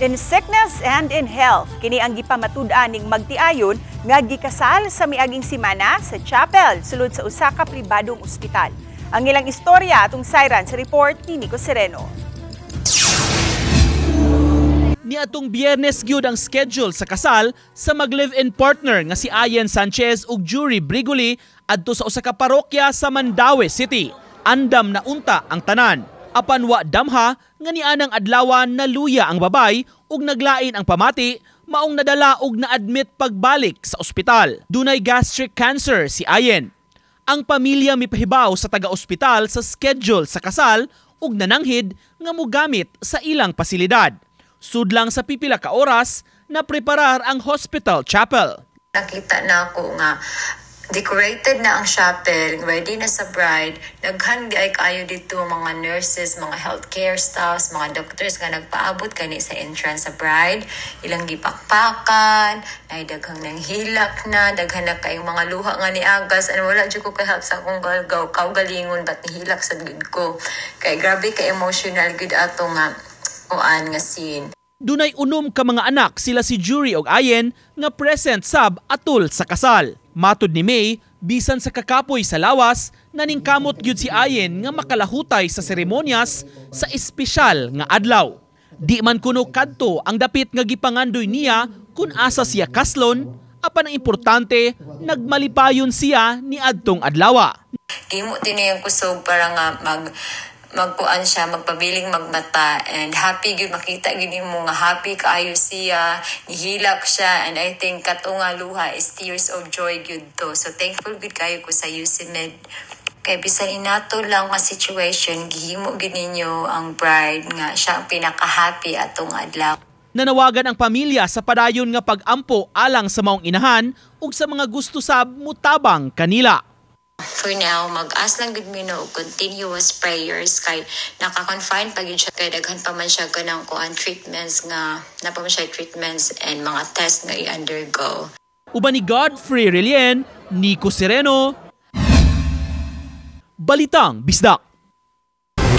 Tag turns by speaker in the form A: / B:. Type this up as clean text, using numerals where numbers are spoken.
A: In sickness and in health, kini ang gipamatud-an ning magtiayon nga gikasal sa miaging simana sa chapel sulod sa usa ka pribadong ospital. Ang ilang istorya atong sayran sa report ni Nico Sereno.
B: Niadtong Biyernes gyud ang schedule sa kasal sa mag-live-in partner nga si Ayen Sanchez ug Jury Brigoli adto sa usa ka parokya sa Mandaue City. Andam na unta ang tanan. Apan wa damha nga nianang adlaw naluya ang babay ug naglain ang pamati, maong nadala og na-admit pagbalik sa ospital. Dunay gastric cancer si Ayen. Ang pamilya mipahibaw sa taga-ospital sa schedule sa kasal ug nananghid nga mogamit sa ilang pasilidad. Sudlang sa pipila ka oras na preparar ang hospital chapel.
C: Nakita na ako nga decorated na ang chapel, ready na sa bride. Daghan diay kaayo dito mga nurses, mga healthcare staffs, mga doctors nga nagpaabot kani sa entrance sa bride. Ilang gipakpakan, nay daghang nang hilak na, daghan na kayong mga luha nga niagas. Ano, wala jud ko ka-help sa akong galgaw, kaugalingon ba't nihilak sa gud ko. Kay grabe ka emotional gud ato nga kuan nga scene.
B: Dunay 6 ka mga anak sila si Jury og Ayen nga present sab atul sa kasal. Matud ni May, bisan sa kakapoy sa lawas, naningkamot gyud si Ayen nga makalahutay sa seremonyas sa espesyal nga adlaw. Di man kuno kadto ang dapit nga gipangandoy niya kung asa siya kaslon, apan ang importante, nagmalipayon siya ni adtong adlawa.
C: Gihimo din yung kusog para nga magkuan siya, magpabiling magmata, and happy gyud, makita gyud nimo nga happy kaayo siya, nihilak siya, and I think kato nga luha is tears of joy gyud to. So thankful gyud kayo ko sa UCMed. Kay bisan inato lang nga situation, gihimo gyud ninyo ang bride nga siya ang pinaka-happy atong adlaw.
B: Nanawagan ang pamilya sa padayon nga pag-ampo alang sa maong inahan ug sa mga gusto sab mutabang kanila.
C: For now, mag-ask lang gud mi no og continuous prayers kay naka-confine pa gyud siya, kay daghan pa man siya kanang kuan treatments nga na pa man siya treatments and mga test nga i-undergo.
B: Uban ni Godfrey Relien, Nico Sereno, Balitang Bisdak.